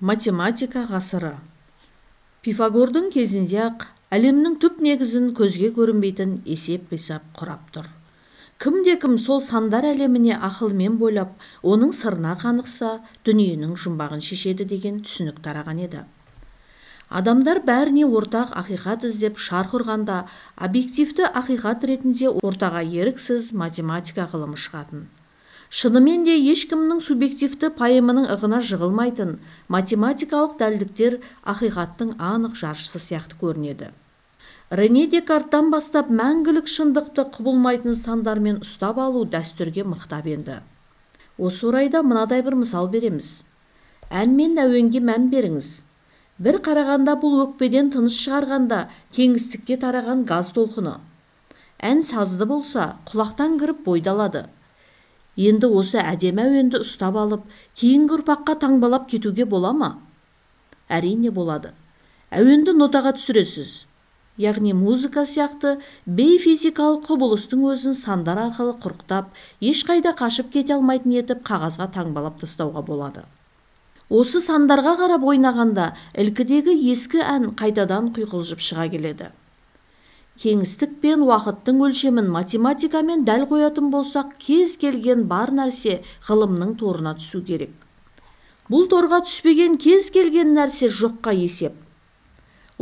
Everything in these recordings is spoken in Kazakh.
Математика ғасыры. Пифагордың кезінде-ақ әлемнің түп негізін көзге көрінбейтін есеп-қисап құрап тұр. Кімде-кім сол сандар әлеміне ақылмен бойлап, оның сырына қанықса, дүниенің жұмбағын шешеді деген түсінік тараған еді. Адамдар бәріне ортақ ақиқат іздеп шарқ ұрғанда, объективті ақиқат ретінде ортаға еріксіз математика ғылымы шығатын. Шынымен де ешкімнің субъективті пайымының ығына жығылмайтын математикалық дәлдіктер ақиқаттың анық жаршысы сияқты көрінеді. Рене Декарттан бастап мәңгілік шындықты құбылмайтын сандармен ұстап алу дәстүрге мықтап енді. Осы орайда мынадай бір мысал береміз. Ән мен әуенге мән беріңіз. Бір қарағанда бұл өкпеден тыныс шығарғанда кеңістікке тараған газ толқыны. Ән сазды болса, құлақтан кіріп бойды алады. Енді осы әдемі әуенді ұстап алып, кейінгі ұрпаққа таңбалап кетуге бола ма? Әрине болады. Әуенді нотаға түсіресіз. Яғни музыка сияқты бейфизикалық құбылыстың өзін сандар арқылы құрықтап, ешқайда қашып кете алмайтын етіп қағазға таңбалап тастауға болады. Осы сандарға қарап ойнағанда ілкідегі ескі ән қайтадан құйқылжып шыға келеді. Кеңістік пен уақыттың өлшемін математикамен дәл қоятын болсақ, кез келген бар нәрсе ғылымның торына түсу керек. Бұл торға түспеген кез келген нәрсе жоққа есеп.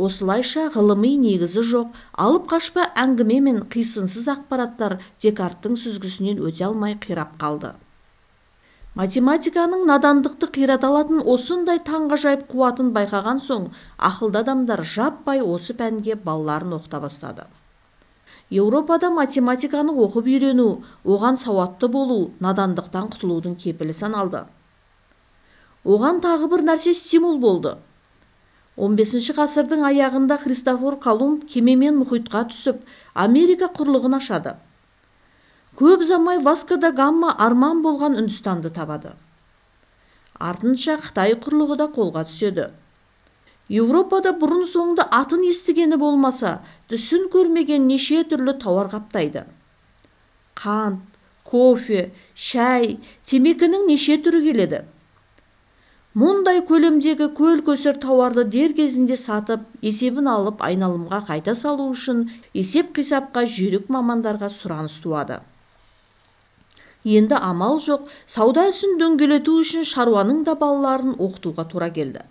Осылайша ғылыми негізі жоқ, алып қашпа әңгіме мен қисынсыз ақпараттар Декарттың сүзгісінен өте алмай қирап қалды. Математиканың надандықты қирата алатын осындай таңғажайып қуатын байқаған соң, ақылды адамдар жаппай осы пәнге балаларын оқыта бастады. Еуропада математиканы оқып үйрену, оған сауатты болу, надандықтан құтылудың кепілі саналды. Оған тағы бір нәрсе стимул болды. 15 ғасырдың аяғында Христофор Колумб кемемен мұхитқа түсіп, Америка құрлығын ашады. Көп ұзамай Васко да Гамма арман болған Үндістанды табады. Артынша Қытай құрлығы да қолға түседі. Еуропада бұрын соңды атын естігені болмаса, түсін көрмеген неше түрлі тауар қаптайды. Қант, кофе, шай, темекінің неше түрі келеді. Мұндай көлемдегі көл-көсір тауарды дер кезінде сатып, есебін алып айналымға қайта салу үшін есеп-қисапқа жүйрік мамандарға сұраныс туады. Енді амал жоқ, сауда ісін дөңгелету үшін шаруаның да балаларын оқытуға тура келді.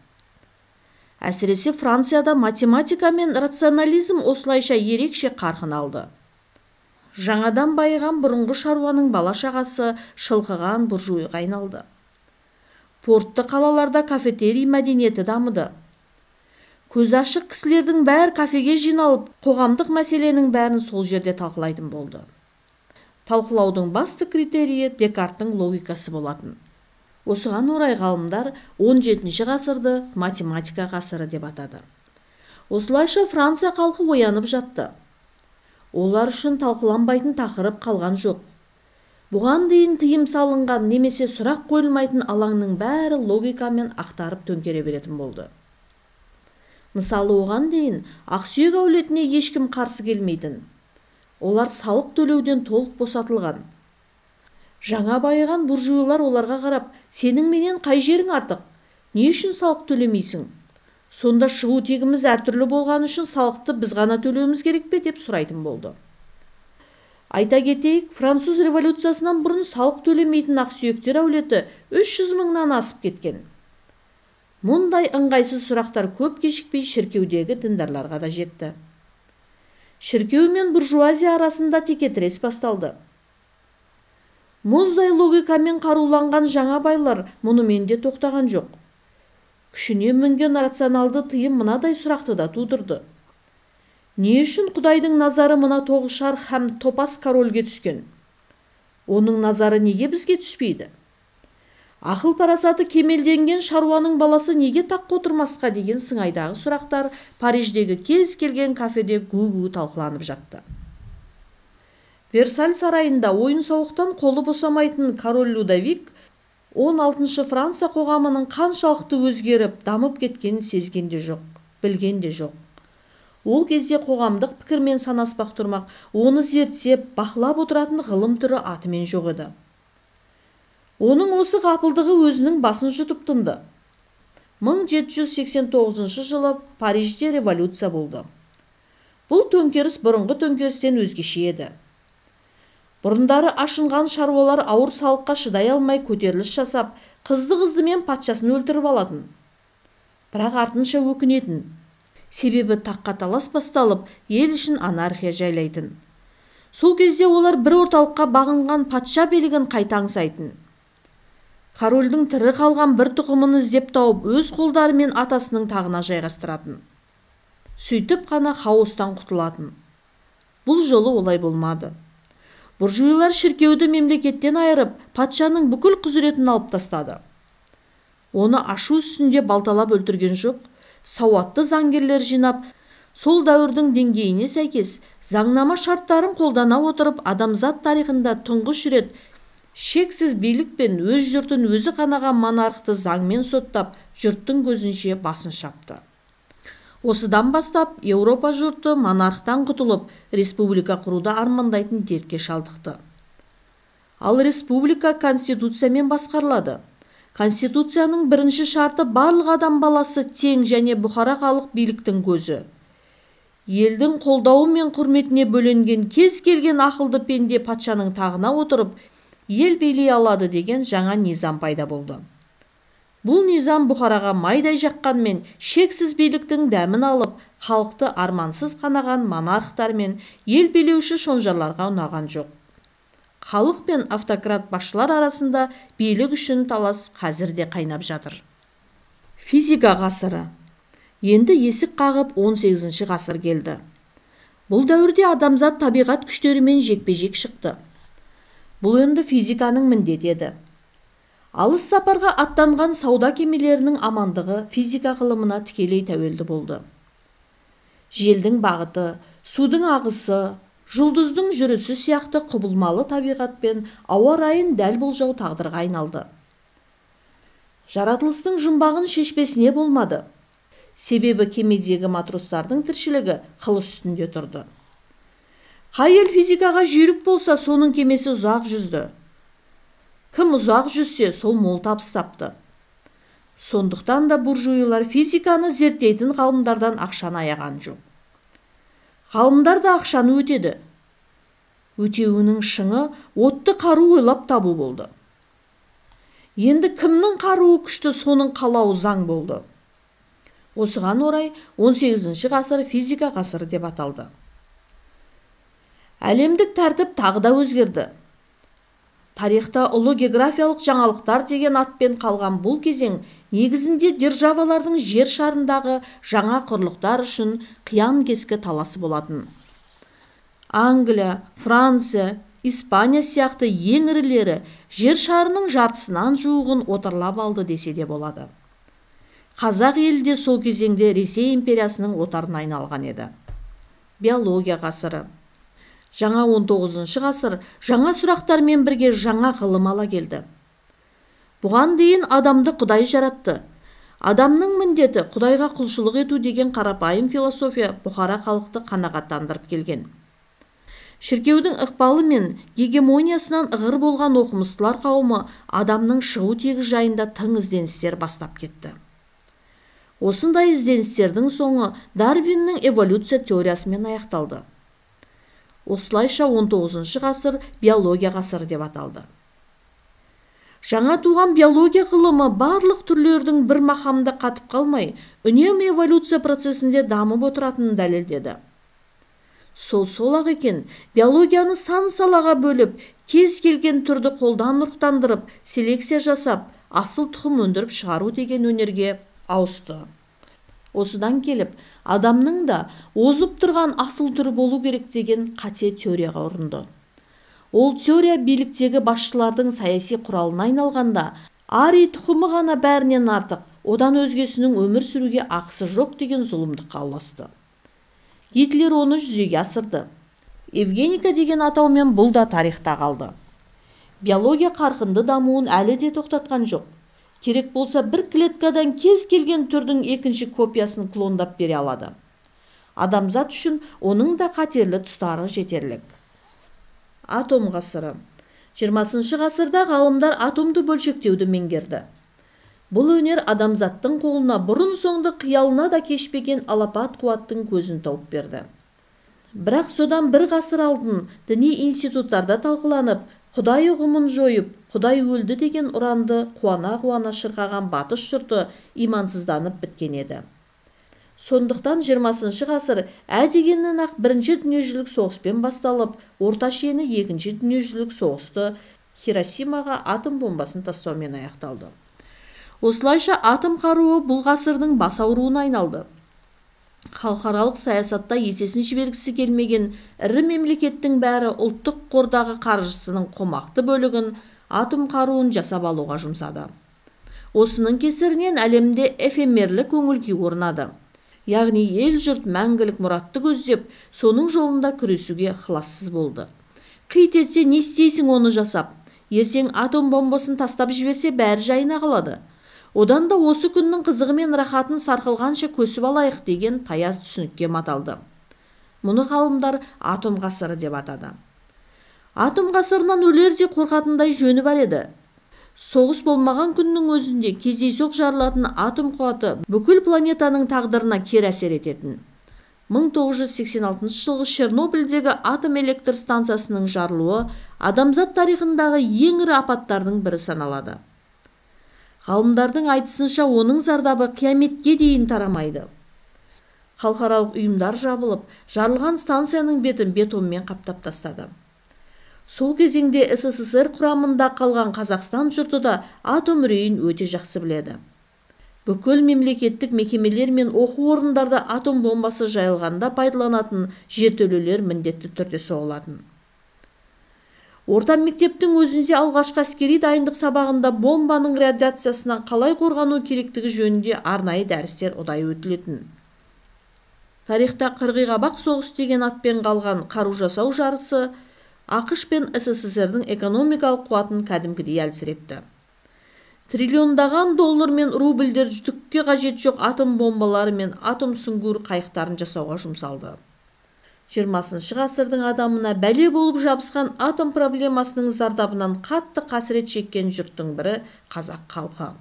Әсіресе Францияда математика мен рационализм осылайша ерекше қарқын алды. Жаңадан байыған бұрынғы шаруаның бала-шағасы шылқыған буржуйға айналды. Портты қалаларда кафетерий мәдениеті дамыды. Көзі ашық кісілердің бәрі кафеге жиналып, қоғамдық мәселенің бәрін сол жерде талқылайтын болды. Талқылаудың басты критерийі Декарттың логикасы болатын. Осыған орай ғалымдар 17 ғасырды математика ғасыры деп атады. Осылайша Франция халқы оянып жатты. Олар үшін талқыланбайтын тақырып қалған жоқ. Бұған дейін тыйым салынған немесе сұрақ қойылмайтын алаңның бәрі логикамен ақтарып төңкере беретін болды. Мысалы, оған дейін ақсүйек әулетіне ешкім қарсы келмейтін. Олар салық төлеуден толық босатылған. Жаңа байыған буржуйлар оларға қарап, сенің менен қай жерің артық? Не үшін салық төлемейсің? Сонда шығу тегіміз әртүрлі болған үшін салықты біз ғана төлеуіміз керек пе деп сұрайтын болды. Айта кетейік, француз революциясынан бұрын салық төлемейтін ақсүйектер әулеті 300 мыңнан асып кеткен. Мұндай ыңғайсыз сұрақтар көп кешікпей шіркеудегі діндарларға да жетті. Шіркеу мен буржуазия арасында текетірес басталды. Мұздай логикамен қаруланған жаңа байлар мұнымен де тоқтаған жоқ. Күшіне мінген рационалды тыйым мынадай сұрақты да тудырды. Не үшін Құдайдың назары мына тоғышар һәм топас корольге түскен? Оның назары неге бізге түспейді? Ақыл парасаты кемелденген шаруаның баласы неге таққа отырмасқа деген сыңайдағы сұрақтар Париждегі кез келген кафеде гу-гу талқыланып жатты. Версаль сарайында ойын-сауықтан қолы босамайтын король Людовик 16 Франция қоғамының қаншалықты өзгеріп, дамып кеткенін сезген де жоқ, білген де жоқ. Ол кезде қоғамдық пікірмен санаспақ тұрмақ, оны зерттеп, бақылап отыратын ғылым түрі атымен жоқ еді. Оның осы ғапылдығы өзінің басын жұтып тынды. 1789 жылы Парижде революция болды. Бұл төңкеріс бұрынғы төңкерістен өзгеше еді. Бұрындары ашынған шаруалар ауыр салыққа шыдай алмай көтеріліс жасап, қызды-қыздымен патшасын өлтіріп алатын. Бірақ артынша өкінетін. Себебі таққа талас басталып, ел ішін анархия жайлайтын. Сол кезде олар бір орталыққа бағынған патша билігін қайта аңсайтын. Корольдің тірі қалған бір тұқымын іздеп тауып, өз қолдарымен атасының тағына жайғастыратын. Сөйтіп қана хаостан құтылатын. Бұл жолы олай болмады. Буржуйлар шіркеуді мемлекеттен айырып, патшаның бүкіл құзыретін алып тастады. Оны ашу үстінде балталап өлтірген жоқ, сауатты заңгерлер жинап, сол дәуірдің деңгейіне сәйкес заңнама шарттарын қолдана отырып, адамзат тарихында тұңғыш рет шексіз билік пен өз жұртын өзі қанаған монархты заңмен соттап, жұрттың көзінше басын шапты. Осыдан бастап Еуропа жұрты монархтан құтылып, республика құруды армандайтын дертке шалдықты. Ал республика конституциямен басқарылады. Конституцияның бірінші шарты барлық адам баласы тең және бұқара халық биліктің көзі. Елдің қолдауы мен құрметіне бөленген кез келген ақылды пенде патшаның тағына отырып, ел билей алады деген жаңа низам пайда болды. Бұл низам бұқараға майдай жаққанмен шексіз биліктің дәмін алып, халықты армансыз қанаған монархтар мен ел билеуші шонжарларға ұнаған жоқ. Халық пен автократ басшылар арасында билік үшін талас қазір де қайнап жатыр. Физика ғасыры. Енді есік қағып 18 ғасыр келді. Бұл дәуірде адамзат табиғат күштерімен жекпе-жек шықты. Бұл енді физиканың міндеті еді. Алыс сапарға аттанған сауда кемелерінің амандығы физика ғылымына тікелей тәуелді болды. Желдің бағыты, судың ағысы, жұлдыздың жүрісі сияқты құбылмалы табиғат пен ауа райын дәл болжау тағдырға айналды. Жаратылыстың жұмбағын шешпесіне болмады. Себебі кемедегі матростардың тіршілігі қыл үстінде тұрды. Қай ел физикаға жүйрік болса, соның кемесі ұзақ жүзді. Кім ұзақ жүзсе, сол мол табыс тапты. Сондықтан да буржуйлар физиканы зерттейтін ғалымдардан ақшаны аяған жоқ. Ғалымдар да ақшаны өтеді. Өтеуінің шыңы отты қару ойлап табу болды. Енді кімнің қаруы күшті, соның қалауы заң болды. Осыған орай 18 ғасыр физика ғасыры деп аталды. Әлемдік тәртіп тағы да өзгерді. Тарихта ұлы географиялық жаңалықтар деген атпен қалған бұл кезең негізінде державалардың жер шарындағы жаңа құрлықтар үшін қиян-кескі таласы болатын. Англия, Франция, Испания сияқты ең ірілері жер шарының жартысынан жуығын отарлап алды десе де болады. Қазақ елі де сол кезеңде Ресей империясының отарына айналған еді. Биология ғасыры. Жаңа 19 ғасыр жаңа сұрақтармен бірге жаңа ғылым ала келді. Бұған дейін адамды Құдай жаратты. Адамның міндеті Құдайға құлшылық ету деген қарапайым философия бұқара халықты қанағаттандырып келген. Шіркеудің ықпалы мен гегемониясынан ығыр болған оқымыстылар қауымы адамның шығу тегі жайында тың ізденістер бастап кетті. Осындай ізденістердің соңы Дарвиннің эволюция теориясымен аяқталды. Осылайша 19 ғасыр биология ғасыры деп аталды. Жаңа туған биология ғылымы барлық түрлердің бір мақамда қатып қалмай, үнемі эволюция процесінде дамып отыратынын дәлелдеді. Сол-сол-ақ екен, биологияны сан салаға бөліп, кез келген түрді қолдан ұрықтандырып, селекция жасап, асыл тұқым өндіріп шығару деген өнерге ауысты. Осыдан келіп, адамның да озып тұрған асыл түрі болу керек деген қате теорияға ұрынды. Ол теория биліктегі басшылардың саяси құралына айналғанда, арий тұқымы ғана бәрінен артық, одан өзгесінің өмір сүруге ақысы жоқ деген зұлымдыққа ұласты. Гитлер оны жүзеге асырды. Евгеника деген атаумен бұл да тарихта қалды. Биология қарқынды дамуын әлі де тоқтатқан жоқ. Керек болса бір клеткадан кез келген түрдің екінші копиясын клондап бере алады. Адамзат үшін оның да қатерлі тұстары жетерлік. Атом ғасыры. 20 ғасырда ғалымдар атомды бөлшектеуді меңгерді. Бұл өнер адамзаттың қолына бұрын-соңды қиялына да кешпеген алапат қуаттың көзін тауып берді. Бірақ содан бір ғасыр алдын діни институттарда талқыланып, Құдай ұғымын жойып, Құдай өлді деген ұранды қуана-қуана шырқаған батыс жұрты имансызданып біткен еді. Сондықтан 20 ғасыр ә дегеннен-ақ бірінші дүниежүзілік соғыспен басталып, орта шені екінші дүниежүзілік соғысты Хиросимаға атом бомбасын тастаумен аяқталды. Осылайша атом қаруы бұл ғасырдың бас ауруына айналды. Халықаралық саясатта есесін жібергісі келмеген ірі мемлекеттің бәрі ұлттық қордағы қаржысының қомақты бөлігін атом қаруын жасап алуға жұмсады. Осының кесірінен әлемде эфемерлі көңіл-күй орнады. Яғни ел-жұрт мәңгілік мұратты көздеп, соның жолында күресуге ықылассыз болды. Қит етсе не істейсің оны жасап? Ертең атом бомбасын тастап жіберсе бәрі жайына қалады. Одан да осы күннің қызығы мен рахатын сарқылғанша көсіп алайық деген таяз түсінікке маталды. Мұны ғалымдар атом ғасыры деп атады. Атом ғасырынан өлердей қорқатындай жөні бар еді. Соғыс болмаған күннің өзінде кездейсоқ жарылатын атом қуаты бүкіл планетаның тағдырына кері әсер ететін. 1986 жылғы Чернобыльдегі атом электр станциясының жарылуы адамзат тарихындағы ең ірі апаттардың бірі саналады. Ғалымдардың айтысынша оның зардабы қияметке дейін тарамайды. Халықаралық ұйымдар жабылып, жарылған станцияның бетін бетонмен қаптап тастады. Сол кезеңде СССР құрамында қалған Қазақстан жұрты да атом үрейін өте жақсы біледі. Бүкіл мемлекеттік мекемелер мен оқу орындарда атом бомбасы жайылғанда пайдаланатын жертөлелер міндетті түрде соғылатын. Орта мектептің өзінде алғашқы әскери дайындық сабағында бомбаның радиациясынан қалай қорғану керектігі жөнінде арнайы дәрістер ұдайы өтілетін. Тарихта қырғиқабақ соғыс деген атпен қалған қару жасау жарысы АҚШ пен СССР-дің экономикалық қуатын кәдімгідей әлсіретті. Триллиондаған доллар мен рубльдер түкке қажет жоқ атом бомбалары мен атом сүңгуір қайықтарын жасауға жұмсалды. 20 ғасырдың адамына бәле болып жабысқан атом проблемасының зардабынан қатты қасірет шеккен жұрттың бірі қазақ халқы.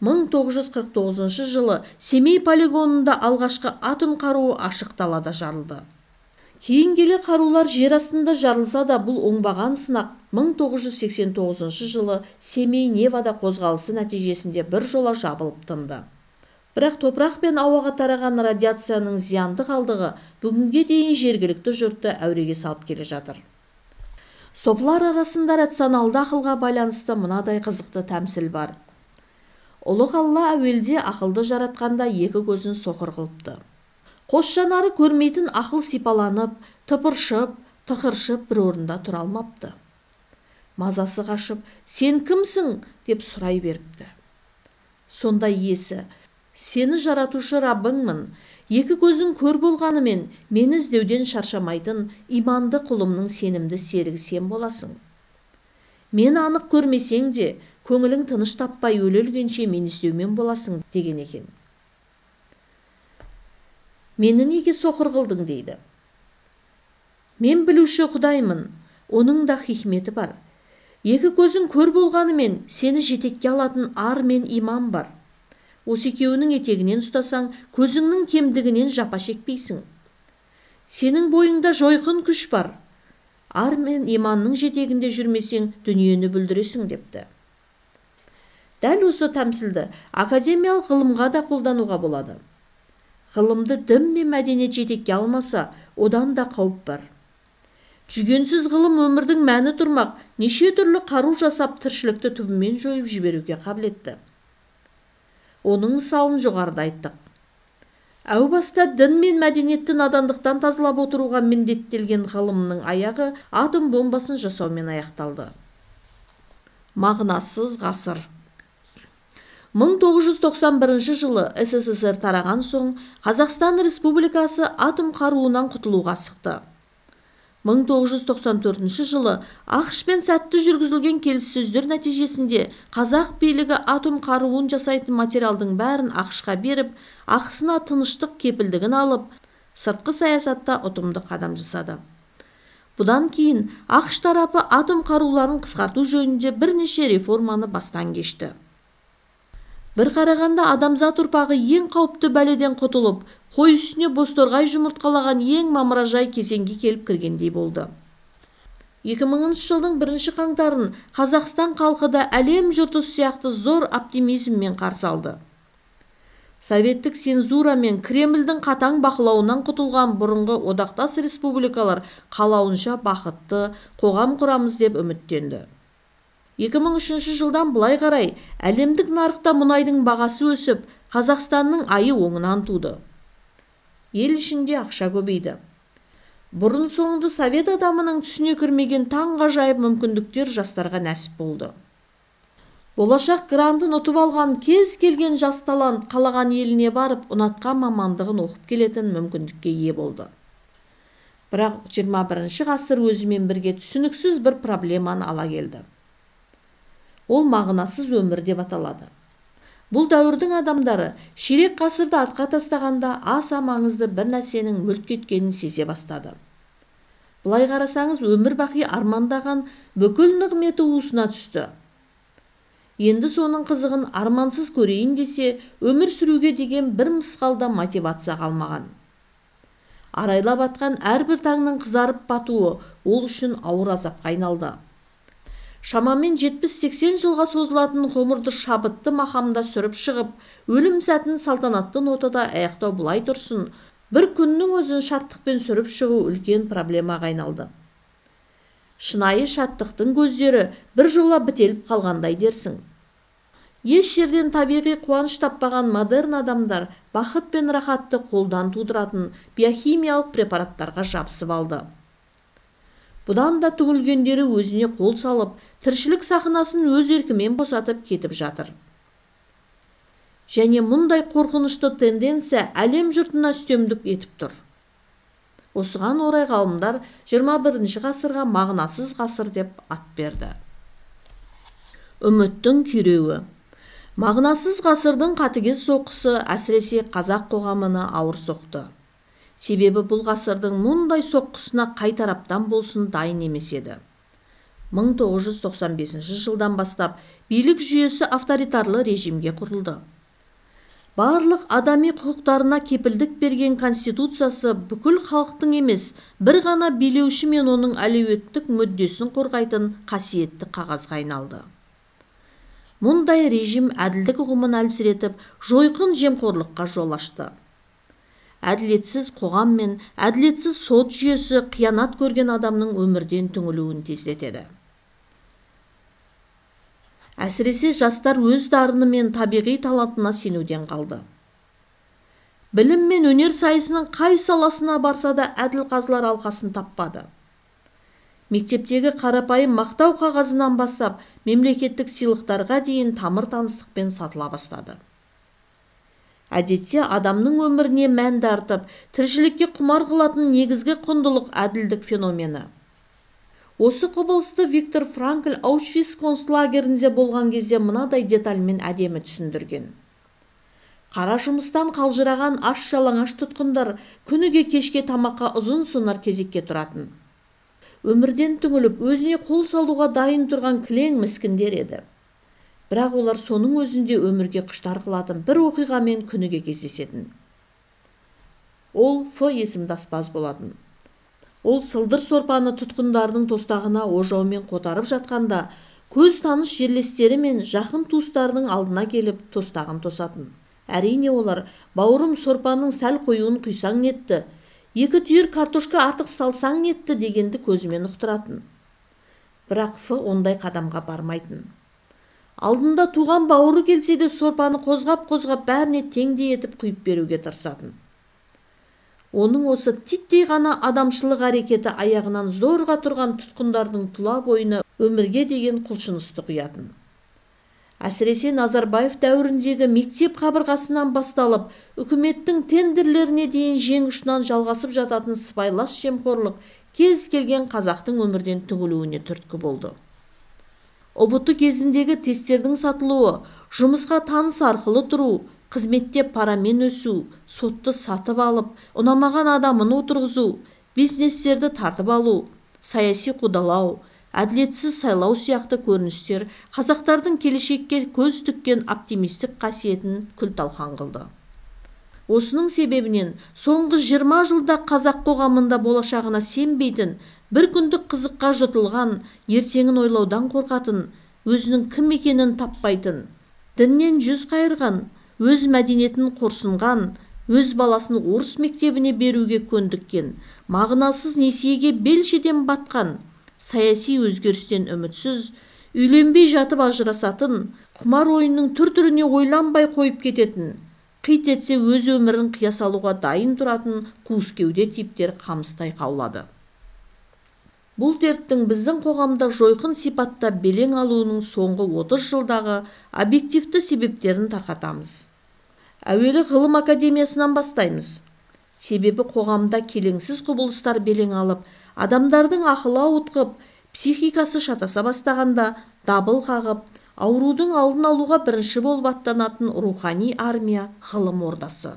1949 жылы Семей полигонында алғашқы атом қаруы ашық далада жарылды. Кейін келе қарулар жер астында жарылса да бұл оңбаған сынақ 1989 жылы Семей-Невада қозғалысы нәтижесінде бір жола жабылып тынды. Бірақ топырақ пен ауаға тараған радиацияның зиянды қалдығы бүгінге дейін жергілікті жұртты әуреге салып келе жатыр. Сопылар арасында рационалды ақылға байланысты мынадай қызықты тәмсіл бар. Ұлық Алла әуелде ақылды жаратқанда екі көзін соқыр қылыпты. Қос жанары көрмейтін ақыл сипаланып, тыпыршып, тықыршып бір орында тұра алмапты. Мазасы қашып, «Сен кімсің?» деп сұрай беріпті. Сонда иесі: «Сені жаратушы Раббыңмын, екі көзің көр болғанымен мені іздеуден шаршамайтын иманды құлымның сенімді серігі сен боласың. Мені анық көрмесең де, көңілің тыныш таппай өле-өлгенше мені іздеумен боласың» деген екен. Мені неге соқыр қылдың дейді. Мен білуші Құдаймын, оның да хикметі бар. Екі көзің көр болғанымен сені жетекке алатын ар мен иман бар. Осы екеуінің етегінен ұстасаң, көзіңнің кемдігінен жапа шекпейсің. Сенің бойыңда жойқын күш бар. Ар мен иманның жетегінде жүрмесең, дүниені бүлдіресің депті. Дәл осы тәмсілді академиялық ғылымға да қолдануға болады. Ғылымды дін мен мәдениет жетекке алмаса, одан да қауіп бар. Жүгенсіз ғылым өмірдің мәні тұрмақ, неше түрлі қару жасап тіршілікті түбімен жойып жіберуге қабілетті. Оның мысалын жоғарыда айттық. Әу баста дін мен мәдениетті надандықтан тазалап отыруға міндеттелген ғылымның аяғы атом бомбасын жасаумен аяқталды. Мағынасыз ғасыр. 1991 жылы СССР тараған соң Қазақстан Республикасы атом қаруынан құтылуға асықты. 1994 жылы АҚШ-пен сәтті жүргізілген келіссөздер нәтижесінде қазақ билігі атом қаруын жасайтын материалдың бәрін АҚШ-қа беріп, ақысына тыныштық кепілдігін алып, сыртқы саясатта ұтымды қадам жасады. Бұдан кейін АҚШ тарапы атом қаруларын қысқарту жөнінде бірнеше реформаны бастан кешті. Бір қарағанда адамзат ұрпағы ең қауіпті бәледен құтылып, қой үстіне бозторғай жұмыртқалаған ең мамыражай кезеңге келіп кіргендей болды. 2000 жылдың бірінші қаңтарын Қазақстан халқы да әлем жұрты сияқты зор оптимизммен қарсы алды. Советтік цензура мен Кремльдің қатаң бақылауынан құтылған бұрынғы одақтас республикалар қалауынша бақытты қоғам құрамыз деп үміттенді. 2003 жылдан былай қарай әлемдік нарықта мұнайдың бағасы өсіп, Қазақстанның айы оңынан туды. Ел ішінде ақша көбейді. Бұрын соңды совет адамының түсіне кірмеген таңғажайып мүмкіндіктер жастарға нәсіп болды. Болашақ грантын ұтып алған кез келген жас талант қалаған еліне барып, ұнатқан мамандығын оқып келетін мүмкіндікке ие болды. Бірақ 21 ғасыр өзімен бірге түсініксіз бір проблеманы ала келді. Ол мағынасыз өмір деп аталады. Бұл дәуірдің адамдары ширек ғасырды артқа тастағанда аса маңызды бір нәрсенің мүлт кеткенін сезе бастады. Былай қарасаңыз, өмір бақи армандаған бүкіл нығметі уысына түсті. Енді соның қызығын армансыз көрейін десе, өмір сүруге деген бір мысқалда мотивация қалмаған. Арайлап атқан әрбір таңның қызарып батуы ол үшін ауыр азапқа айналды. Шамамен 70-80 жылға созылатын ғұмырды шабытты мақамда сүріп шығып, өлім сәтін салтанатты нотада аяқтау былай тұрсын, бір күннің өзін шаттықпен сүріп шығу үлкен проблемаға айналды. Шынайы шаттықтың көздері бір жола бітеліп қалғандай дерсің. Еш жерден табиғи қуаныш таппаған модерн адамдар бақыт пен рахатты қолдан тудыратын биохимиялық препараттарға жабысып алды. Бұдан да түңілгендері өзіне қол салып, тіршілік сахнасын өз еркімен босатып кетіп жатыр. Және мұндай қорқынышты тенденция әлем жұртына үстемдік етіп тұр. Осыған орай ғалымдар 21 ғасырға мағынасыз ғасыр деп ат берді. Үміттің күйреуі. Мағынасыз ғасырдың қатыгез соққысы әсіресе қазақ қоғамына ауыр соқты. Себебі бұл ғасырдың мұндай соққысына қай тараптан болсын дайын емес еді. 1995 жылдан бастап билік жүйесі авторитарлы режимге құрылды. Барлық адами құқықтарына кепілдік берген конституциясы бүкіл халықтың емес, бір ғана билеуші мен оның әлеуеттік мүддесін қорғайтын қасиетті қағазға айналды. Мұндай режим әділдік ұғымын әлсіретіп, жойқын жемқорлыққа жол ашты. Әділетсіз қоғам мен әділетсіз сот жүйесі қиянат көрген адамның өмірден түңілуін тездетеді. Әсіресе жастар өз дарыны мен табиғи талантына сенуден қалды. Білім мен өнер сайысының қай саласына барса да әділ қазылар алқасын таппады. Мектептегі қарапайым мақтау қағазынан бастап мемлекеттік сыйлықтарға дейін тамыр таныстықпен сатыла бастады. Әдетте адамның өміріне мән дарытып, тіршілікке құмар қылатын негізгі құндылық әділдік феномені. Осы құбылысты Виктор Франкл Аушвиц концлагерінде болған кезде мынадай детальмен әдемі түсіндірген. Қара жұмыстан қалжыраған аш жалаңаш тұтқындар күніге кешке тамаққа ұзын сонар кезекке тұратын. Өмірден түңіліп, өзіне қол салуға дайын тұрған кілең міскіндер еді. Бірақ олар соның өзінде өмірге құштар қылатын бір оқиғамен күніге кездесетін. Ол Ф есімді аспаз болатын. Ол сылдыр сорпаны тұтқындардың тостағына ожаумен қотарып жатқанда, көз таныс жерлестері мен жақын туыстарының алдына келіп тостағын тосатын. Әрине олар, бауырым сорпаның сәл қоюын құйсаң нетті, екі түйір картошка артық салсаң нетті дегенді көзімен ұқтыратын. Бірақ Ф ондай қадамға бармайтын. Алдында туған бауыры келсе де сорпаны қозғап-қозғап бәріне теңдей етіп құйып беруге тырысатын. Оның осы титтей ғана адамшылық әрекеті аяғынан зорға тұрған тұтқындардың тұла бойына өмірге деген құлшынысты құятын. Әсіресе Назарбаев дәуіріндегі мектеп қабырғасынан басталып, үкіметтің тендерлеріне дейін жең ұшынан жалғасып жататын сыбайлас жемқорлық кез келген қазақтың өмірден түңілуіне түрткі болды. ҰБТ кезіндегі тесттердің сатылуы, жұмысқа таныс арқылы тұру, қызметте парамен өсу, сотты сатып алып, ұнамаған адамын отырғызу, бизнестерді тартып алу, саяси қудалау, әділетсіз сайлау сияқты көріністер қазақтардың келешекке көз тіккен оптимистік қасиетін күл-талқан қылды. Осының себебінен соңғы 20 жылда қазақ қоғамында болашағына сенбейтін, бір күндік қызыққа жұтылған, ертеңін ойлаудан қорқатын, өзінің кім екенін таппайтын, діннен жүз қайырған, өз мәдениетін қорсынған, өз баласын орыс мектебіне беруге көндіккен, мағынасыз несиеге белшеден батқан, саяси өзгерістен үмітсіз, үйленбей жатып ажырасатын, құмар ойынның түр-түріне ойланбай қойып кететін, қит етсе өз өмірін қия салуға дайын тұратын қуыс кеуде типтер қамыстай қаулады. Бұл дерттің біздің қоғамда жойқын сипатта белең алуының соңғы 30 жылдағы объективті себептерін тарқатамыз. Әуелі ғылым академиясынан бастаймыз. Себебі қоғамда келеңсіз құбылыстар белең алып, адамдардың ақылы ауытқып, психикасы шатаса бастағанда дабыл қағып, аурудың алдын алуға бірінші болып аттанатын рухани армия ғылым ордасы.